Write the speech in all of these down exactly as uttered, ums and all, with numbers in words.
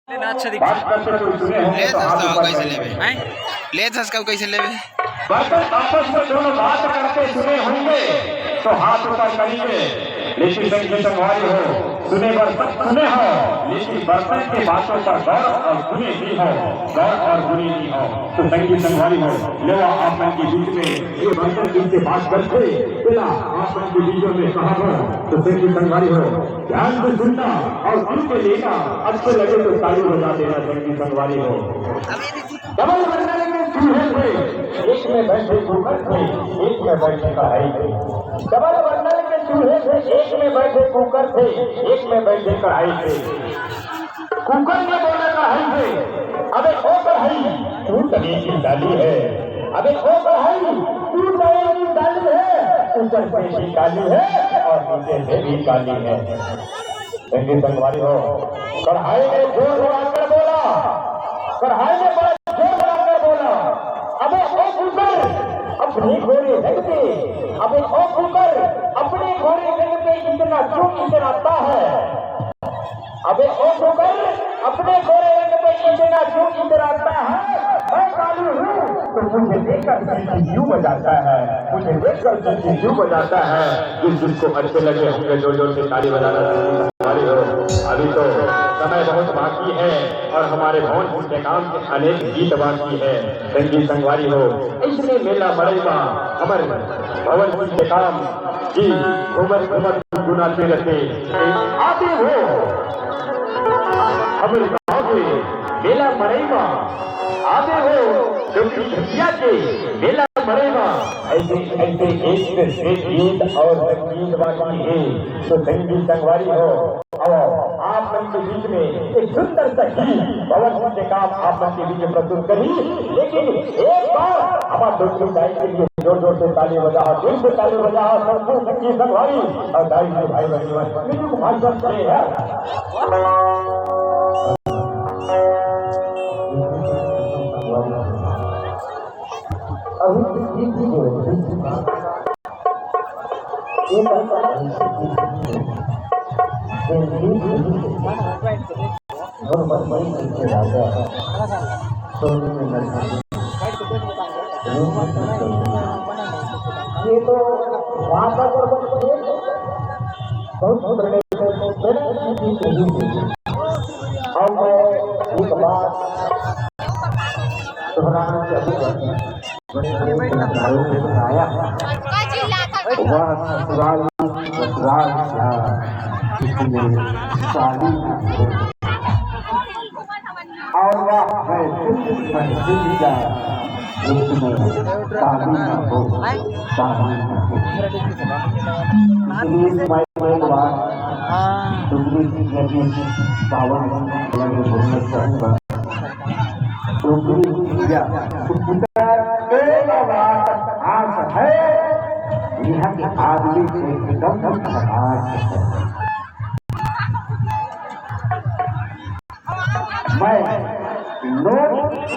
ना अच्छा दिखता। बात करते कोई सुने होंगे तो हाथ ऊपर करेंगे। हैं? ले धस का कैसे लेवे? बर्तन आपस में दोनों बात करते सुने होंगे तो हाथ ऊपर करेंगे। लेकिन संगी संगवारी हो, सुने बर सब सुने हो, लेकिन बर्तन के बातों पर गौर और गुणी नहीं हो, गौर और गुणी नहीं हो। तो संगी संगवारी हो, लेवा आप मन के बीच में ये बर्तन जिनसे बात करते, तेला आप मन के बीच में कहा हो, तो संगी संगवारी हो, ध्यान से सुनना और सुन के लेना, अच्छे लगे तो ताली बजा देना, संगी संगवारी हो। डबल बर्नल के चूल्हे थे, एक में बैठे कुकर थे, एक में बैठे कढ़ाई थे। डबल बर्नल के चूल्हे थे, एक में बैठे कुकर थे, एक में बैठे कढ़ाई थे। कुकर ने बोला कढ़ाई से, "अबे ओ कढ़ाई, तू तले की डाली है। अबे ओ कढ़ाई, तू तले की डाली है, ऊपर से भी काली है और नीचे से भी काली है।" संगी संगवारी हो, कढ़ाई ने जोर लगाकर बोला, कढ़ाई ने बड़ा जोर लगाकर बोला, "अबे ओ कुकर, अपने गोरे रंग पे, अबे ओ कुकर, अपने गोरे रंग पे इतना क्यों इतराता है? अबे ओ कुकर, अपने गोरे रंग पे इतना क्यों इतराता है? मैं काली हूँ तो मुझे देखकर सीटी क्यों बजाता है, मुझे देखकर सीटी क्यों बजाता है?" जिस जिसको अच्छे लगे होंगे, जोर जोर से ताली बजाना, संगी संगवारी हो। अभी तो समय बहुत बाकी है और हमारे भवन सिंह टेकाम के अनेक गीत बाकी है। संगी संगवारी हो, इसने मेला मड़ई मा हमर भवन सिंह टेकाम जी घूमत घूमत गुनगुनाते रहते, आते हो हमर गाँव के मेला मड़ई मा, आते हो डोकरी घटिया के मेला मड़ई मा। ऐसे ऐसे एक से एक गीत और संगीत बाकी है। तो संगी संगवारी हो, आओ, आप मन के बीच में एक सुंदर सा गीत भवन सिंह टेकाम आप मन के बीच में प्रस्तुत करी। लेकिन एक बार हमारे डोकरी दाई के लिए जोर जोर से ताली बजाओ, दिल से ताली बजाओ, सब संगी संगवारी और दाई के भाई बहन, मिलजुल भाषण से है। अभी ये तो वापस और बहुत, बहुत बड़े, बड़े, बड़े। और मैं एक बात दोहराना चाहूंगा। बड़े बड़े कलाकारों ने बताया, वह ससुराल, ससुराल क्या, इसमें शादी ना हो। और वह है महफिल का, इसमें शादी ना हो, शादी ना हो। इसलिए मैं एक बार डोकरी नदी पावन लगे बोलना चाहूंगा। डोकरी भैया, तेरा आस है, यहाँ के आदमी एकदम खटास है। मैं लोग की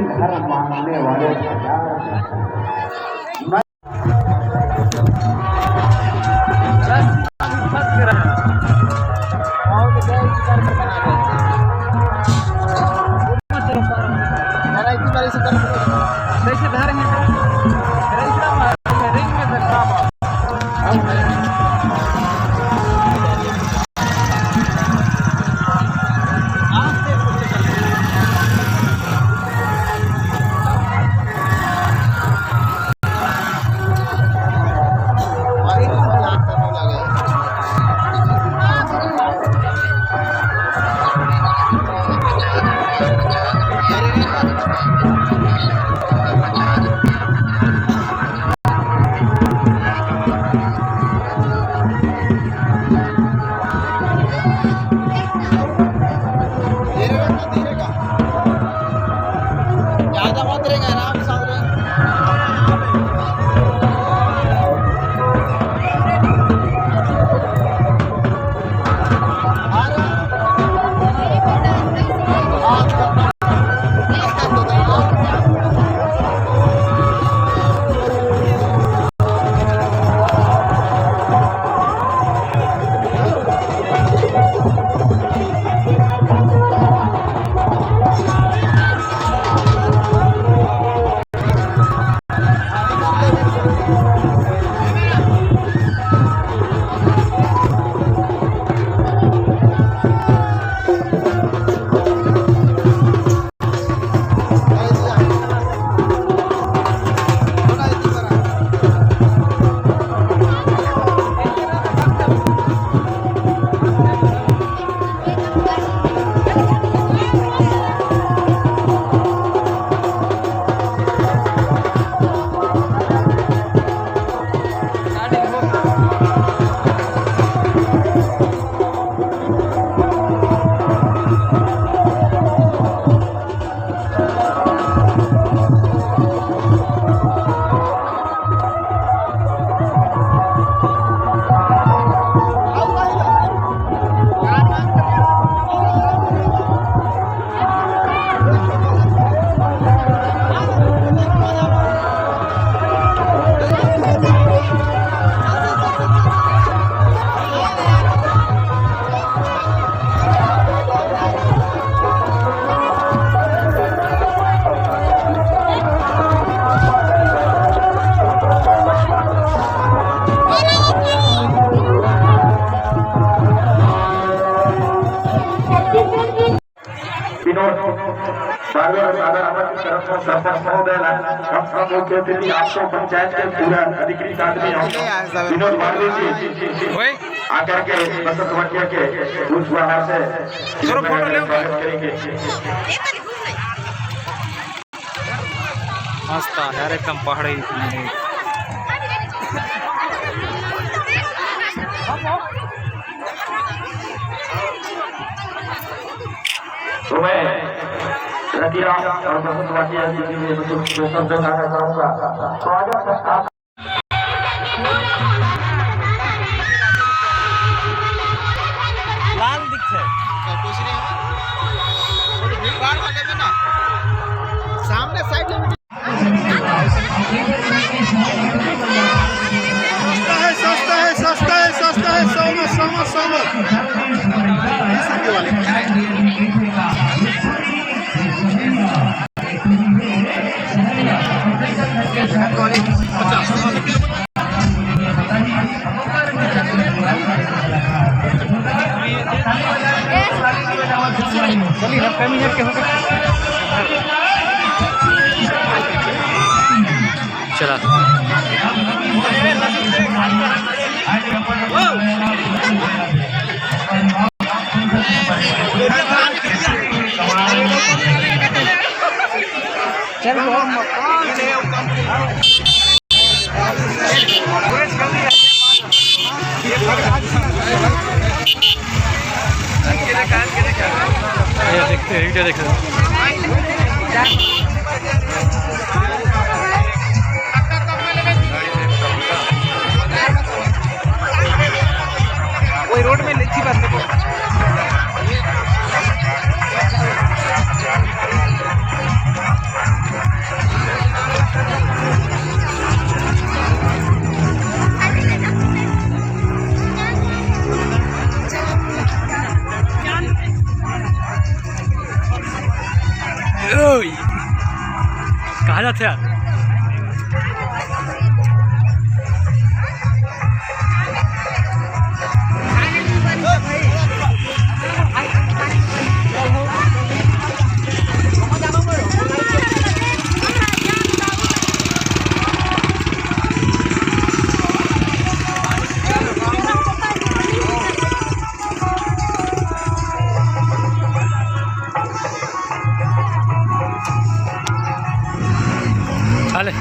घर मांगने वाले हजार मैं बारहवीं और सागर आमर की तरफ से सरपंच महोदय ला, हम सब मुख्य अतिथि, आप तो पंचायत के पूरा अधिकृत आदमी हो, विनोद मालवीय जी आकर के बसंत वाटिया के पुष्पहार से स्वागत करेंगे। मस्त है यार, एकदम पहाड़ी। तो मैं रतिया और बसंत वाटिया जी के लिए कुछ दो शब्द कहना चाहूंगा। स्वागत है आप। लाल दिखे। वो तो भीड़ भाड़ वाले में ना, सामने साइड में। सस्ता है, सस्ता है, सस्ता है, सस्ता है, सौ में, सौ में, सौ में। ये सब के वाले। चलिए ना, फैमिली के होगा। चला। चल, वो मकान ले। ये देखते हैं, वीडियो देखते हैं। वही रोड में लिखी बात देखो। ओए, कहाँ जाते यार? अले।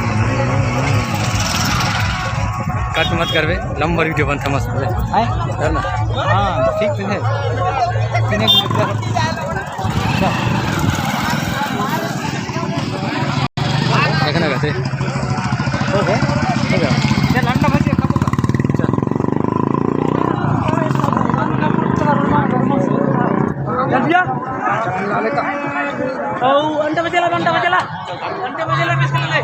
कट मत करबे, लंबर वीडियो बनथे मस्त ले। हैं? है ना? हाँ, ठीक तो है। किने को मतलब देखना कहते। हो गया? हो गया। ये लंडा भजिया कब होगा? चल। जल्दिया। ओ, अंडा बजेला, अंडा बजेला। अंडा बजेला, बिस्कुट ले।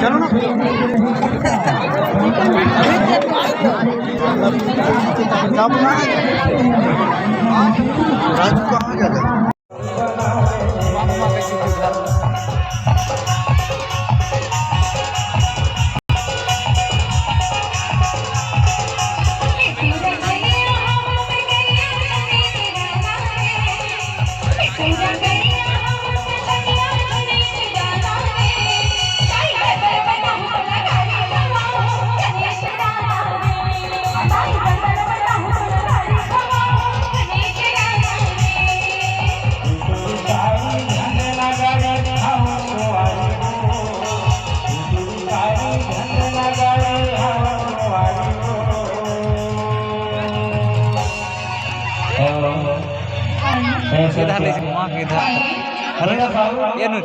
चलो ना। राजू कहाँ गया? इधर ले, वहाँ के इधर। ये नु।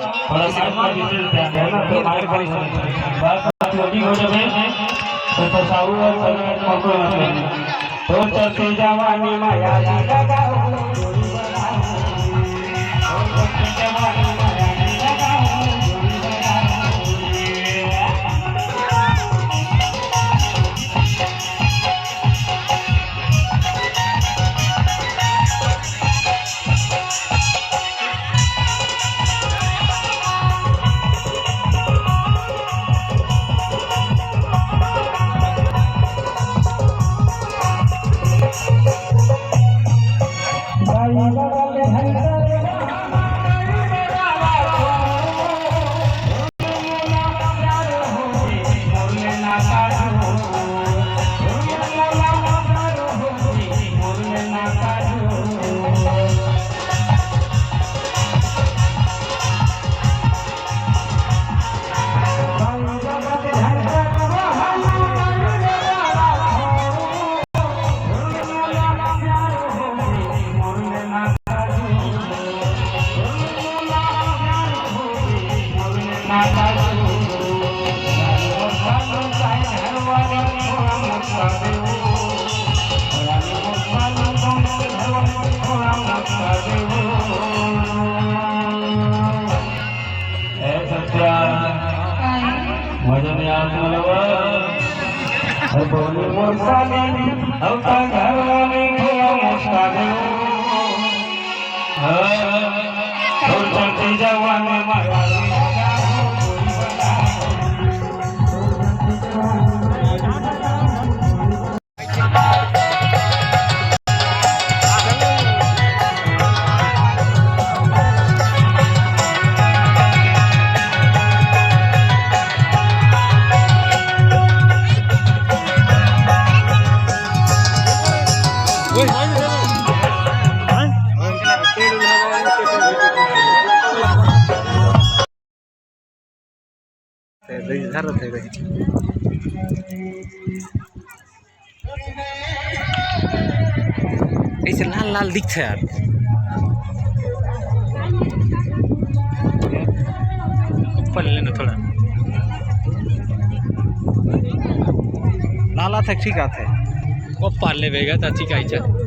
तो चलते जवानी माया लगाओ। ए सत्या, काय? मजा नहीं आत मला बा। अरे बोली मोर साली, अब तक घर वाले को मुस्का दे। हाँ, और चलते जवान मारा। ऐसे लाल लाल दिखथे यार। ऊपर ले लेना थोड़ा। लाल आथे, ठीक आथे। ऊपर ले बेगा त ठीक आई चल।